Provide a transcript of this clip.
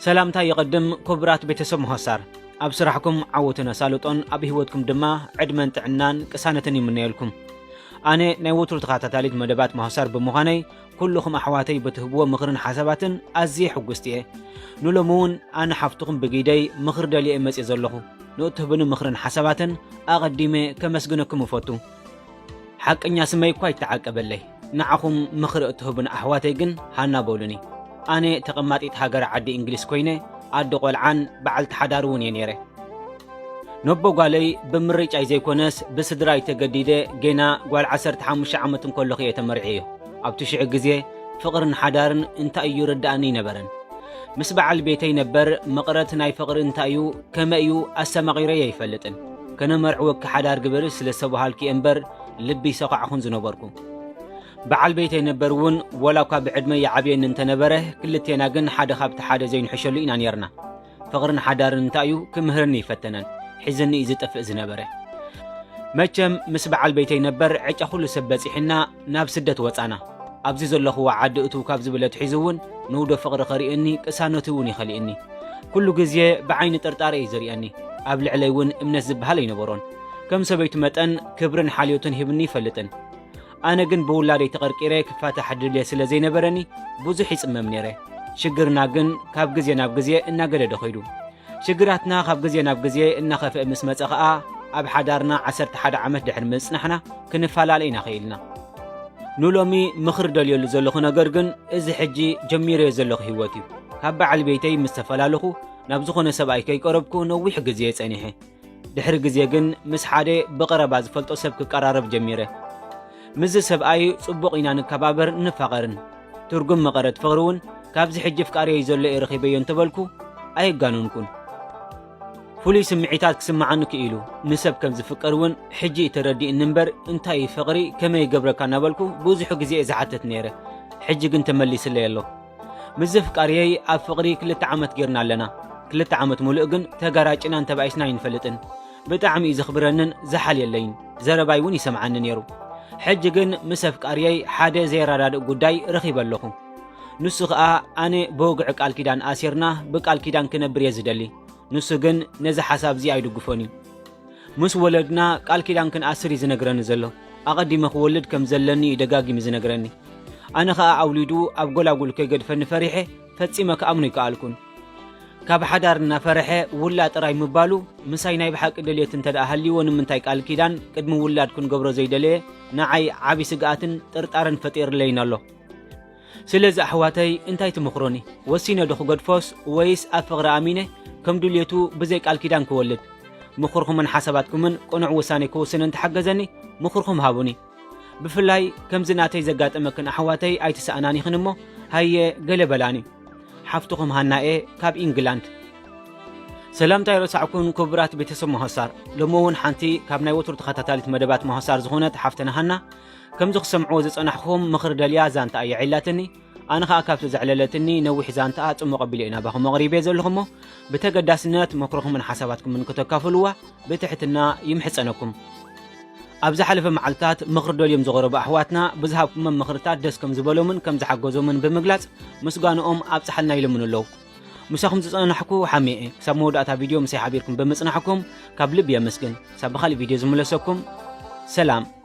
ሰላምታ ይቐድም ክቡራት ቤተሰብ መሆሳር፣ ኣብ ስራሕኩም ዓወትን ኣሳልጦን፣ ኣብ ህይወትኩም ድማ ዕድመን ጥዕናን ቅሳነትን ይምነየልኩም። ኣነ ናይ ወትሩ ተኸታታሊት መደባት መሆሳር ብምዃነይ፣ ኩልኹም ኣሕዋተይ በትህብዎ ምኽርን ሓሳባትን ኣዝየ ሕጉስቲ እየ። ንሎሚ እውን ኣነ ሓፍትኹም ብጊደይ ምኽሪ ደልየ እየ መፅየ ዘለኹ። ንእትህብኒ ምኽርን ሓሳባትን ኣቐዲመ ከመስግነኩም እፈቱ። ሓቀኛ ስመይ እኳ ይተዓቀበለይ። ንዓኹም ምኽሪ እትህቡኒ ኣሕዋተይ ግን ሃና በሉኒ። ኣነ ተቐማጢት ሃገር ዓዲ እንግሊዝ ኮይነ፣ ኣደ ቆልዓን በዓልቲ ሓዳር እውን እየ ነይረ። ነቦ ጓለይ ብምርጫይ ዘይኮነስ ብስድራይ ተገዲደ፣ ጌና ጓል ዓሰርተ ሓሙሽተ ዓመት እንከለኹ እየ ተመርዕዮ። ኣብቲ ሽዑ ግዜ ፍቕርን ሓዳርን እንታይ እዩ ርድኣኒ ኣይነበረን። ምስ በዓል ቤተይ ነበር መቕረት ናይ ፍቕሪ እንታይ እዩ፣ ከመይ እዩ ኣስተማቒረዮ ኣይፈልጥን። ከነመርዕወኪ ሓዳር ግበሪ ስለ ዝተባሃልኩ እየ እምበር ልቢ ይሰኳዕኹን ዝነበርኩ። በዓል ቤተይ ነበር እውን ወላ እኳ ብዕድመ ይዓብየኒ እንተነበረ፣ ክልቴና ግን ሓደ ካብቲ ሓደ ዘይንሕሸሉ ኢና ነይርና። ፍቕርን ሓዳርን እንታይ እዩ ክምህረኒ ይፈተነን፣ ሒዝኒ እዩ ዝጠፍእ ዝነበረ። መቸም ምስ በዓል ቤተይ ነበር ዕጫ ኩሉ ሰብ በጺሕና ናብ ስደት ወጻና። ኣብዚ ዘለኹዎ ዓዲ እትው ካብ ዝብል ኣትሒዙ እውን ንውዶ ፍቕሪ ከርእየኒ ቅሳነቱ እውን ይኸልእኒ። ኩሉ ግዜ ብዓይኒ ጥርጣረ እዩ ዝርእየኒ። ኣብ ልዕለይ እውን እምነት ዝበሃል ኣይነበሮን። ከም ሰበይቱ መጠን ክብርን ሓልዮትን ሂብኒ ይፈልጥን። ኣነ ግን ብውላደይ ተቐርቂረ ክፋታሕ ድልየት ስለ ዘይነበረኒ ብዙሕ ይጽመም ነይረ። ሽግርና ግን ካብ ግዜ ናብ ግዜ እናገደደ ኸይዱ። ሽግራትና ካብ ግዜ ናብ ግዜ እናኸፍአ ምስ መጸ ኸኣ፣ ኣብ ሓዳርና ዓሰርተ ሓደ ዓመት ድሕሪ ምጽናሕና ክንፈላለ ኢና ኸኢልና። ንሎሚ ምኽሪ ደልየሉ ዘለኹ ነገር ግን እዚ ሕጂ ጀሚረዮ ዘለኹ ህይወት እዩ። ካብ በዓል ቤተይ ምስ ተፈላለኹ ናብ ዝኾነ ሰብኣይ ከይቀረብኩ ነዊሕ ግዜ ጸኒሐ። ድሕሪ ግዜ ግን ምስ ሓደ ብቐረባ ዝፈልጦ ሰብ ክቀራረብ ጀሚረ። ምስዚ ሰብኣይ ጽቡቕ ኢና ንከባበር ንፋቐርን። ትርጉም መቐረት ፍቕሪ እውን ካብዚ ሕጂ ፍቃሪየይ ዘሎ እየ ረኺበዮ እንተበልኩ ኣየጋነንኩን። ፍሉይ ስምዒታት ክስምዓኒ ክኢሉ። ንሰብ ከም ዝፍቀር እውን ሕጂ እዩ ተረዲእኒ እምበር እንታይ እዩ ፍቕሪ፣ ከመይ ይገብረካ እናበልኩ ብዙሕ ግዜ እየ ዝሓትት ነይረ። ሕጂ ግን ተመሊስለይ ኣሎ። ምስ ዘፍቃርየይ ኣብ ፍቕሪ ክልተ ዓመት ጌርና ኣለና። ክልተ ዓመት ሙሉእ ግን ተጋራጭናን ተባኢስና ኣይንፈልጥን። ብጣዕሚ እዩ ዘኽብረንን ዝሓልየለይን። ዘረባይ እውን ይሰምዓኒ ነይሩ። ሕጂ ግን ምስ ኣፍቃርየይ ሓደ ዘየረዳድእ ጉዳይ ረኺበ ኣለኹ። ንሱ ኸኣ ኣነ ብወግዒ ቃል ኪዳን ኣሲርና ብቃል ኪዳን ክነብር እየ ዝደሊ። ንሱ ግን ነዚ ሓሳብ እዚ ኣይድግፎን እዩ። ምስ ወለድና ቃል ኪዳን ክንኣስር እዩ ዝነግረኒ ዘሎ። ኣቐዲመ ክወልድ ከም ዘለኒ እዩ ደጋጊሙ ዝነግረኒ። ኣነ ኸኣ ኣውሊዱ ኣብ ጎላጉል ከይገድፈኒ ፈሪሐ ፈጺመ ክኣምኖ ኣይከኣልኩን። ካብ ሓዳር እናፈርሐ ውላ ጥራይ ምባሉ ምሳይ ናይ ብሓቂ ድልየት እንተ ደኣ ሃልይዎ ንምንታይ ቃል ኪዳን ቅድሚ ውላድ ክንገብሮ ዘይደለየ ንዓይ ዓቢ ስግኣትን ጥርጣረን ፈጢርለይን ኣሎ። ስለዚ ኣሕዋተይ እንታይ ትመኽሮኒ? ወሲነ ዶ ክገድፎስ ወይስ ኣብ ፍቕሪ ኣሚነ ከም ድልየቱ ብዘይ ቃል ኪዳን ክወልድ? ምኽርኹምን ሓሳባትኩምን ቅኑዕ ውሳኔ ክውስን እንተሓገዘኒ ምኽርኹም ሃቡኒ። ብፍላይ ከምዚ ናተይ ዘጋጠመክን ኣሕዋተይ ኣይትሰኣናን ኢኽን እሞ ሃየ ገለ በላኒ። ሓፍትኹም ሃናኤ ካብ ኢንግላንድ። ሰላምታ ይረሳዕኩን ክቡራት ቤተሰብ መሆሳር። ሎሚ እውን ሓንቲ ካብ ናይ ወትሩ ተኸታታሊት መደባት መሆሳር ዝኾነት ሓፍተና ሃና፣ ከምዚ ክሰምዕዎ ዝጸናሕኹም ምኽሪ ደልያ ዛንታ እያ ዒላትኒ። ኣነ ኸኣ ካብቲ ዘዕለለትኒ ነዊሕ ዛንታኣ ጽሙቕ ኣቢለ እዩ ናባኹም ኣቕሪበ ዘለኹ እሞ፣ ብተገዳስነት ምኽርኹምን ሓሳባትኩምን ከተካፍልዋ ብትሕትና ይምሕጸነኩም። ኣብ ዝሓለፈ መዓልታት ምኽሪ ደልዮም ዝቐረቡ ኣሕዋትና ብዝሃብኩሞም ምኽርታት ደስ ከም ዝበሎምን ከም ዝሓገዞምን ብምግላጽ ምስጋንኦም ኣብጽሓልና ኢሎምን ኣለዉ። ምሳኹም ዝጸናሕኩ ሓሜ እየ። ክሳብ መወዳእታ ቪድዮ ምሳይ ሓቢርኩም ብምጽናሕኩም ካብ ልቢ የመስግን። ክሳብ ብኻልእ ቪድዮ ዝምለሰኩም ሰላም።